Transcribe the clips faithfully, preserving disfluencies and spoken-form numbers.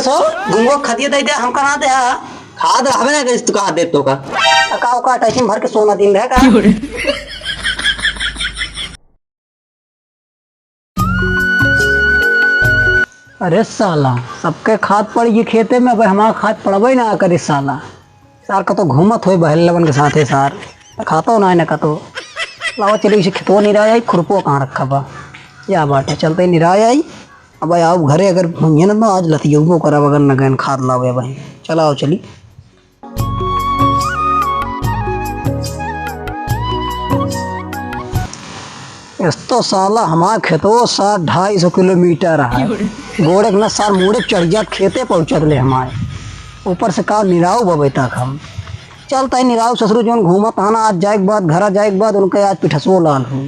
सो, गुंगो खदिया दे दे, हमका ना दे, हाँ। खाद रहबे ना करिस, तू कहाँ दे तो का? का ओका अटैची में भर के सोना दिन रहे का? अरे साला, सबके खाद पड़ गई खेते में, अब हमारा खाद पड़बे ना करी साला। सार कतो घूमत होए बहलवन के साथे सार, खातो ना है ना कतो। लावा चली इसे खेतवा निराय आई, खुरपो कहाँ रखा बा? या बाटे, चलते निराय आई। अब आओ घरे, अगर हुइये ना तो आज लतियउबो करब अगर न गएन खाद लावे बहिन। चलाओ चली। इस तो साला हमार खेतो सात ढाई सौ किलोमीटर है। गोड़े के ना सार मूड़े चढ़ जात खेते पहुँचत ले हमारे। ऊपर से का निराव बबे तक हम। चलता ही निराव ससुर जौन घूमत हन, आज जाए के बाद, घरा जाए के बाद उनके आज पिठसो लाल हो।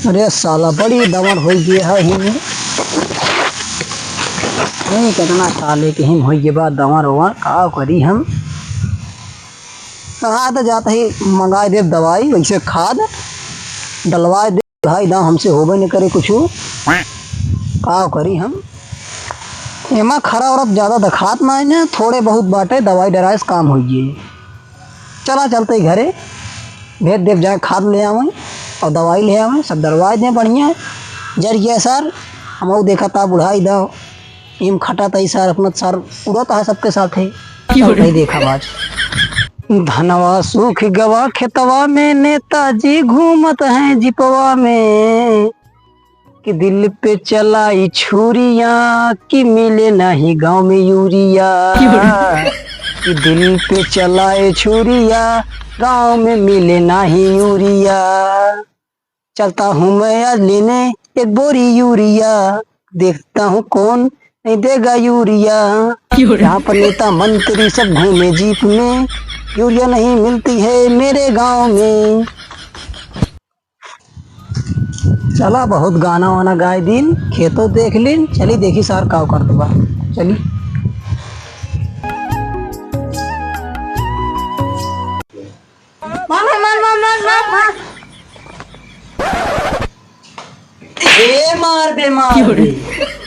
अरे साला, बड़ी दमर होइ गए है हिम। नहीं, कितना साले के हिम होइ गए बा दमर ओमर, का करी हम? कहा तो जाता ही मंगाए देब दवाई, वैसे खाद डलवाए देब। ढाई दाम हमसे होबे न करे कुछ। का करी हम? एमा खरा औरत ज्यादा दखात ना है ना, थोड़े बहुत बाटे, दवाई डराए से काम होइए। चला चलते ही घरे, भेज देव जाए खाद ले आवे और दवाई ले आवे, सब डलवाए दें बढ़िया। जर गया सर, हम देखा था बुढ़ाई दा, इम खटा तई सर, अपना सर उड़त है सबके साथे। चलते ही देखा बाज। धनवा सूख गवा खेतवा में, नेताजी घूमत हैं जिपवा में। कि दिल पे चलाई छुरिया, कि मिले नहीं गाँव में यूरिया। कि दिल पे चलाए छुरिया, गाँव में मिले नहीं यूरिया। चलता हूँ मैं आज लेने एक बोरी यूरिया, देखता हूँ कौन नहीं देगा यूरिया। यहाँ पर नेता मंत्री सब घूमे जीप में, यूरिया नहीं मिलती है मेरे गाँव में। चला, बहुत गाना वाना गाए दिन, खेतो देख लीन, चली देखी सार का करत बा, चली। मार, मार, मार। ए मार बे, मार बे।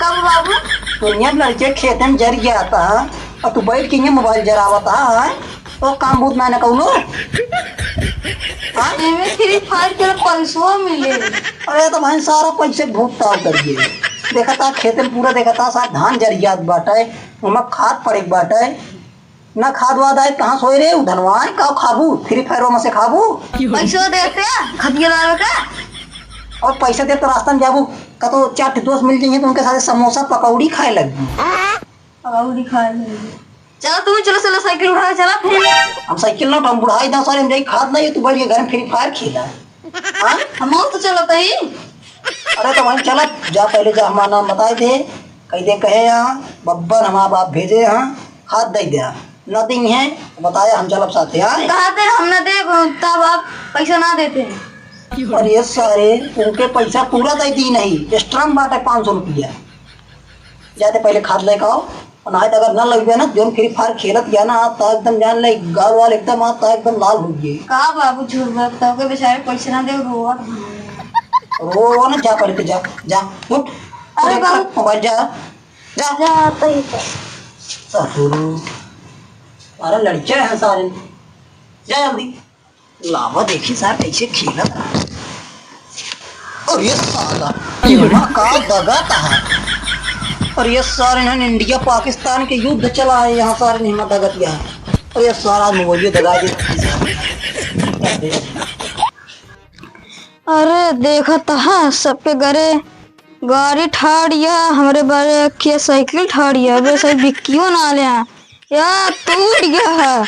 कब बाबू? दुनिया लड़के खेते में जर गया था, और तू बैठ के ये मोबाइल जरावत है, तो काम भूत ना, ना कौनो। हाँ? एमे Free Fire के पैसो मिले। अरे तो भाई सारा पैसे भूत ताव कर दिए। देखा था खेते में पूरा देखा था सारा धान जर गया बाटे, ओमा खाद पड़े के बाटे। ना खाद वाद आए, कहाँ सोए रे, उ धनवा है, का खाबू? Free Fire में से खाबू? पैसो देते, खदिया लावे का? और पैसा दे तो रास्ता में जाबू, का तो चार ठे दोस्त मिल जाइए तो उनके साथ समोसा पकौड़ी खाए लग। पकौड़ी खाए लग। चला तू, चला, चला, साइकिल उठा के चला फिर। हम साइकिल ना उठाऊं, बुढ़ाई दा सारे, हम जाई खाद नहीं, तू बैठ के घर में Free Fire खेला। हाँ? हम तो चलत ही। अरे तो वहीं चलत, जा पहले जा, हमारा नाम बताए दे, कह दे कहे यहाँ, बब्बन हमारा बाप भेजे यहाँ, खाद दे दे, न दी है, बताया हम चलब साथे, हाँ? कहा थे हम न दे, तब आप पैसा ना देते। और ये सारे, उनके पैसा पूरा दे दी नहीं, extra में बाटे पाँच सौ रुपया। जाते पहले खाद लेके आओ, और ना तो अगर ना लगबे ना, जोन Free Fire खेलत गया ना, आज तो एकदम जान ले, गाल वाल एकदम आज तो एकदम लाल हो गए। का बाबू झूठ बोलत, तो के बेचारे पैसे ना दे, रोवत हैं। रो, रो ना, जा पहले तो जा, जा, उठ, अरे उठ, बाबू। मोबाइल जा, जा। जा, तो ही तो। ससुर, अरे लड़के हैं सारे, जा जल्दी। लावा देखी सार कैसे खेलत है। अरे साला, एमा का दगत है? अरे सारे इन्हन इंडिया पाकिस्तान के युद्ध चला है, यहाँ सारे नहीं दगत गया। अरे सारा मोबाइल दगा दे। अरे देखत है सबके घरे गाड़ी ठाड़ या, हमरे बारे के साइकिल ठाड़ या, अबे सही बिक्कियो ना ले। या टूट गया है,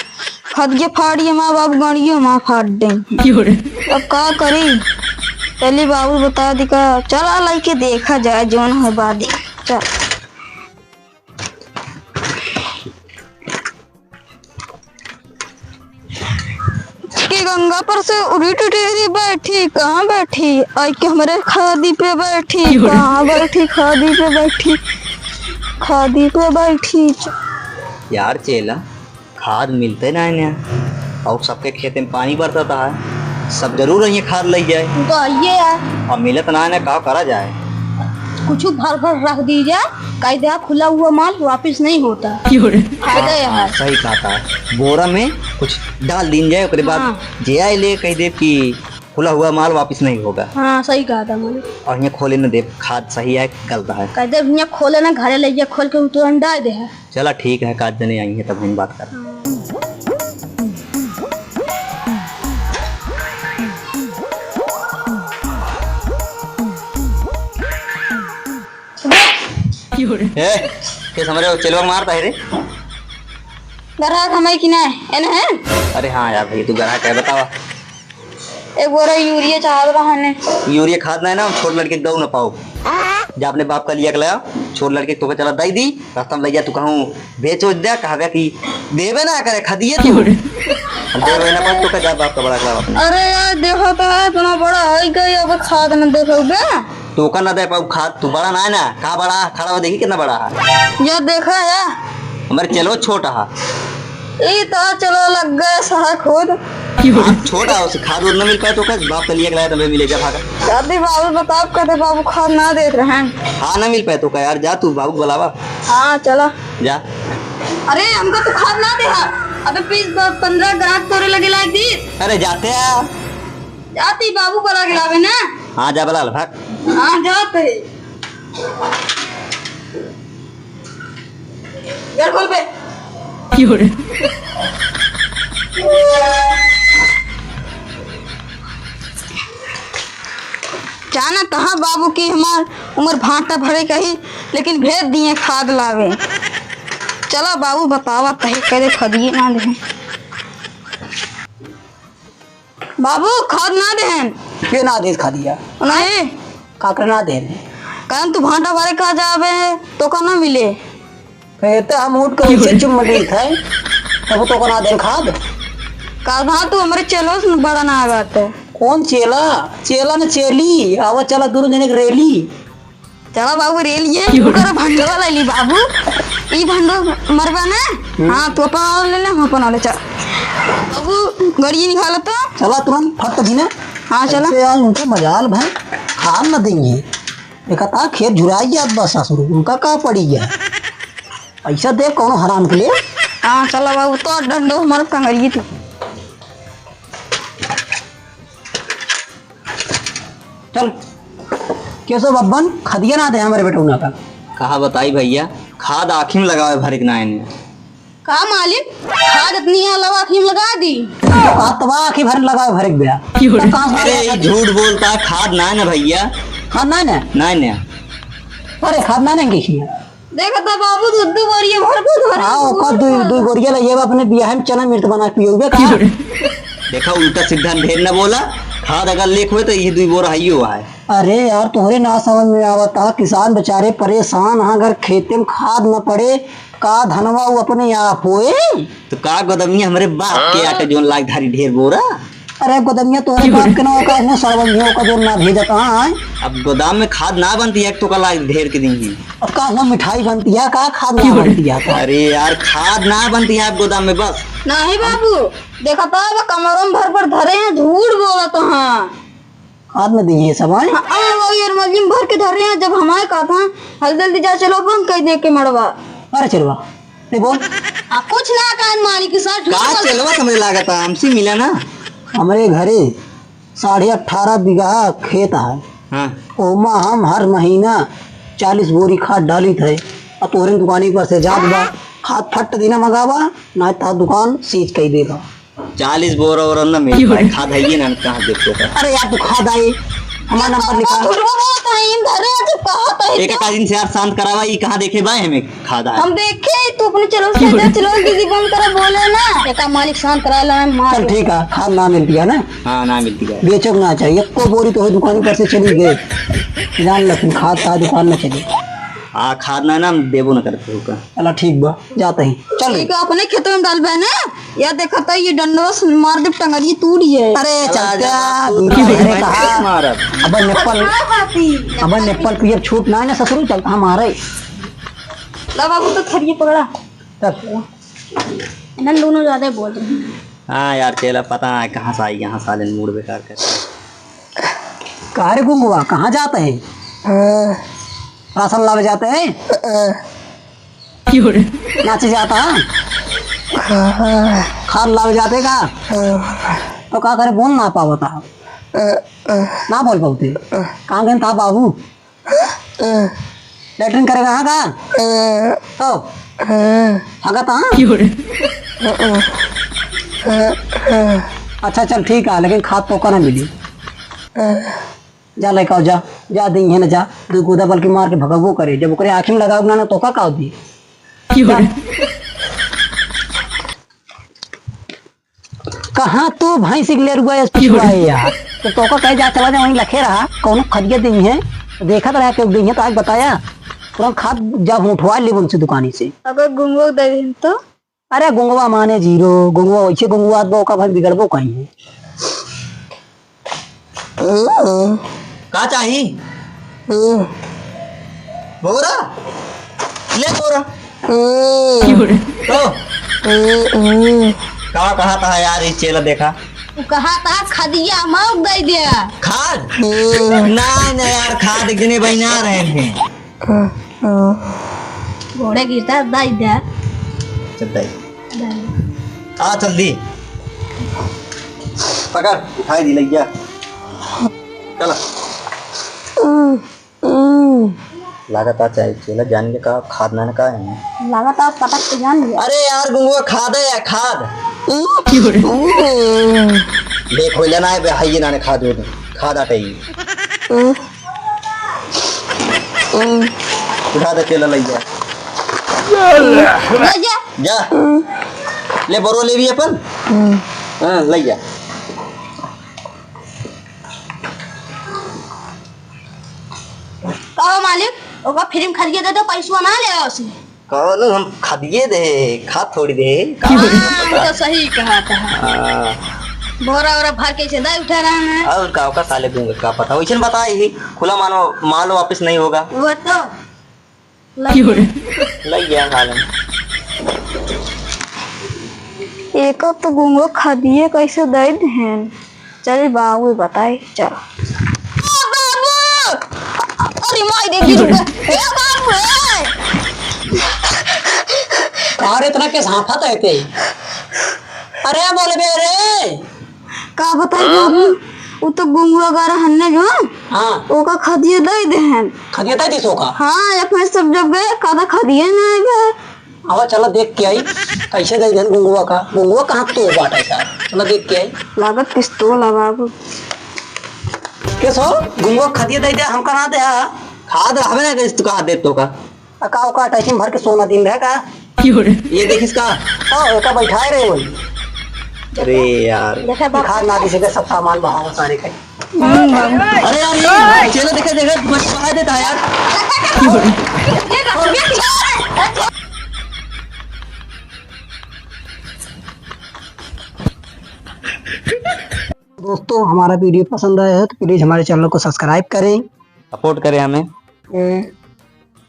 खद के फाड़ ये माँ बाप गाड़ियों माँ फाड़ दें। क्यों रे? अब का करी? पहले बाबू बता दी का, चला लइके देखा जाए जौन है बाद। चल। कि गंगा पर से उड़ी टुटेरी बैठी, कहाँ बैठी? आई के हमरे खादी पे बैठी, कहाँ बैठी? खादी पे बैठी, खादी पे बैठी। यार चेला, खाद मिलते ना है यहाँ, और सबके खेते में पानी बरसता है, सब जरूर यहाँ खाद लग जाए। तू तो आइए यार। अब मिलत ना है ना, का करा जाए? कुछ भर भर रख दीजिए। कह दे, खुला हुआ माल वापिस नहीं होता। फायदा हाँ, यह हाँ, है। सही कहा था। बोरा में कुछ डाल दीन जाए, ओकरे बाद हाँ। जे आए ले कह दे कि खुला हुआ माल वापिस नहीं होगा। हाँ, सही कहा था मालिक। और यहाँ खोले न दे, खाद सही है, गलत है। कह दे, यहाँ खोले ना, घरे ले जा, खोल के तुरंत डाल दे है। चला ठीक है, काज जने आई है तब हम बात कर। ए, के समझ रहे हो, चेलवा मारता है रे। ग्राहक हमारे की ना है, है ना है? अरे हाँ यार भाई, तू ग्राहक है, बतावा। एक बोरा यूरिया चाहत रहने। यूरिया खाद ना है ना, छोट लड़के के दऊ ना पाओ। जा अपने बाप का लिया के लाया, छोट लड़के के तोके चला दई दी, रास्ता में ले जा, तू कहूँ बेच उच दे, कहबे कि देबे ना करे, खदिए तू। हम देबे ना पाओ, तोके जा बाप का बड़ा के लावा अपने। अरे यार, देखो तो है, इतना बड़ा है गई, अब खाद न दे पाओगे। तोका ना दे पाओ खाद, तू बड़ा ना है ना, कहाँ बड़ा है? खड़ा हो देखी कितना बड़ा है। या देखा है। हमारे चेलवा छोटा है। ई तो चेलवा लग गए सहा खुद। आप छोटा हो, उसे खाद उद ना मिल पाए तो का बाप का लिए लाया तो मिले जा भागा। दादी बाबू बताओ, कहते बाबू खाद ना देत रहे। हाँ, ना मिल पाए तो का यार, जा तू बाबू को बुलावा। हाँ, चला। जा। अरे, हमको तो खाद ना दे हा। अबे, बीस, दस, पन्द्रह ग्राहक तोरे लगे लायक दी। अरे, जाते हैं। जाती बाबू बुला के लावे ना। हाँ, जा बुला ले, भाग। हाँ, जाते। यार, खोल बे। जाना कहाँ बाबू की हमार उमर भांटा भरे कही, लेकिन भेज दिए खाद लावे। चला बाबू बतावा तही करे खदिए ना दे। बाबू, खाद ना देहन। के ना देत खदिया? नहीं। काकर ना देहन? कारण तू भांटा भरे कहा जावे, तो का ना मिले। कहते हम उठ के उसे चुम्मा देत है, तब तो का ना देहन खाद। का भाव तू हमरे चेलो से बड़ा ना बात है। कौन चेला? चेला न चेली, आवा चला दोनों जने के रैली। चला बाबू, रेल ये, ओकर भंडवा ले ली बाबू। ई भंडो मरबा ना? हम्म। हाँ, तू अपन वाला ले ले, हम अपन वाला, चल। बाबू, गड़िया निकालो तो। चला तुरंत, फट दीना। हाँ, चला। ऐसे यार, उनके मजाल भाई, खाद न देंगे। देखा था, खेत झुराई जात बा ससुर, उनका का पड़ी गया? पैसा दे कौनो हराम के लिए। हाँ, चला बाबू, तो डंडो मार कंगरिए तू। चल, केशव बब्बन, खदिया ना दे हमरे बेटौना का। कहा बताई भैया, खाद आँखी में लगावे भरे के ना एने। का मालिक, खाद इतनी है, लगा आँखी में लगा दी। तो का तबा आँखी भरे लगावे भरे के बया। तो कहाँ से अरे, ये झूठ बोलता, खाद ना है ना भैया। खाद ना है ना? ना है ना। अरे, खाद ना है ना किसी है? देखा था बाबू, दू, दू बोरिया भर को धरे हाँ, हुए ओका दू, बा। दू बोरिया ले, ये अपने बियाह में चना मिर्च बना के पियोगे का? देखा, उल्टा सीधा ढेर न बोला, खाद अगर लेक होए तो ये दू बोरा हइयो है। अरे यार, तोहरे ना समझ में आवता, किसान बेचारे परेशान हैं, अगर खेते में खाद न पड़े, का धनवा वो अपने आप होए? तो का गोदमिया हमरे बाप के आटे जोन लाग धारी ढेर बोरा? अरे गोदमिया तोहरे बाप के ना, ओका हुआ सरवन भी ओका जोन ना भेजत, हाँ, आए। अब गोदाम में खाद ना बनती है, तो का लाग ढेर के दिन ही। अब का हुआ मिठाई बनती है, का खाद ना बनती है, का? अरे यार, खाद ना बनती है आप गोदाम में बस। नहीं बाबू, देखा तो अब कमरों में भर भर धरे हैं, झूठ बोलत हैं। खाद में दी है सब, आए? हाँ, हाँ, वही अरमली में भर के धरे हैं, जब हमारे कहता है, हल्दी हल्दी जा चलो, बंद कर दे के मड़वा। अरे चलवा, नहीं बोल। आ, कुछ ना कहन मालिक साहब, झूठ का बोल। चलवा समझ लागत है, हमसे मिला ना। हमरे घरे साढ़े अठारह बीघा खेत है। हाँ। ओमा हम हर महीना चालीस बोरी खाद डालित है। आ तोहरे दुकानी पर से जात बा, खाद फट दीना मंगावा, ना तो दुकान सीज कई देगा। चालीस बोरा ओरा न मिल पाए, खाद है ये ना, कहाँ देखो का। अरे यार, तू खाद आई, हमारा नंबर लिखा। झूठ बोलता है, इन धरे आज कहा था एक इतना। आध दिन से यार शांत करावा, ये कहाँ देखे बा हमें खाद आए। हम देखे, तू अपने चलो से जा, चलो दीदी बंद करो, बोले ना। एका मालिक शांत करा ला, मार चल दे। ठीक है, खाद ना मिलती है ना? हाँ, ना मिलती है। बेचो ना चाहिए, को बोरी तो है दुकान पर से चली गए। जान ले, तुम खाद का दुकान में चली। हाँ, खाद ना, ना, हम देबो ना करते हो का। चला ठीक बा, जाते हैं। चल रे। ठीक है, अपने खेतों में डालबे ना। या देखा था, ये डंडवा से मार दे, टंगरी टूट जाए। अरे, चला चलते जा, आ, तू दूसरे तो घरे कहा। मारब। अब निप्पल, अब निप्पल पियब छूट ना है ना ससुर, चलता हमारे। ला बाबू, तो थरिये पकड़ा। चल। इन्हन दोनों ज्यादा बोल रहे हैं। हाँ यार, चेला पता है कहाँ से आई, यहाँ साले मूड बेकार कर। का रे गुंगवा, कहाँ जाता है? हाँ। राशन लावे जाते हैं? नाचे जाता है? खाद लावे जाते का? तो का करे, बोल ना पावता? ना बोल पावते? कहाँ गए था बाबू? लेटरिन करे कहाँ का? तो हगत हाँ? अच्छा चल ठीक है, लेकिन खाद तोका ना मिली। जा लेके आओ, जा, जा, देइहैं ना, जा। दू कूदा बल्कि मार के भगबो करे, जब ओकरे आँखी में लगाओ ना, ना तोका का दी? जा। कहाँ तू भैंस के लेरुआ ऐसे पिछुआए यार? तो तोका कहे जा, चला जा, वहीं लखे रहा, कौनो खदिया देइहैं, देखत रहा, केहू देइहैं तो आज बताया। तुरंत खाद जब उठवा लेब उनसे दुकानी से। अगर गुंगो दे दिन तो? अरे गुंगवा माने जीरो, गुंगवा वैसे गुंगवा आदमी ओका भाई बिगड़बो कहीं है। का चाही? बोरा? ले बोरा। तो? का कहा था यार, ई चेला देखा? उ कहा था खदिया मौक दे दिया। खाद? ना, ना यार, खाद एक दिन बहिना रहे थे। घोड़े गिरता, दाई दे। चल, दाई। दाई। आ, जल्दी। पकड़, उठाई दी, लइया। चला। लागत आ चाहे चेला जान के का खाद ना का है। लागत आ पटक के जान लिया। अरे यार, गुंगवा खाद है यार, खाद। देख, हो लेना है बे, हाइये ना ने खाद हो दे। खाद आटे ही। उठा दे, चेला लइया। लइया। जा। ले, बोरो ले भी अपन। हाँ, लइया। कहो मालिक, ओका फ्री में खदिया दे दो, पैसवा ना ले उसे। कहो ना, हम खदिये दे, खाद थोड़ी दे। हाँ, हम तो सही कहा था। हाँ। बोरा वोरा भर के इसे दे उठा रहा है। और का, ओका साले दूंगा, का पता। वैसे बताई ही, खुला मानो, माल वापस नहीं होगा। वो तो लग गया। लग गया मालूम। एको तो गुंगो खदिये कैसे दे देहन। चल बाबू बताई, चल। ओ बाबू! अरे माई रे, गिर गया। ए बाबू, ए! अरे इतना के झांफत है ते? अरे बोले बे रे। का बताई बाबू, उ तो गुंगवा गारा हन्ने जो, हाँ। ओका खदिया दे देहन। खदिया दे दिस ओका? हाँ, अपने सब जब गए, का तो खदिया ना आए बे। आवा, चला देख के आई, कैसे दे देहन गुंगवा का? गुंगवा कहाँ तो बाटे सार? चला देख के आई। लागत पिस्तौल है बाबू। के सो? गुंगवा खदिया दे दे, हमका ना दे, हाँ। खाद रहबे ना करिस तो कहाँ दे तो का? आ, का ओका अटैची में भर के सोना दिन रहे का? ये देखिस का? ओ, एका बैठाए रहे वही। अरे यार। देखे बाप। खाद ना दिसे के सब सामान बहाओ सारे का। अरे यार, ये चलो देखे, देखे, बस बहा देता है यार। दोस्तों, हमारा video पसंद आया है तो please हमारे channel को subscribe करें। Support करें हमें।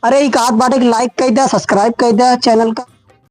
अरे, एक हाथ बाटे के like कर दे, subscribe कर दे channel का।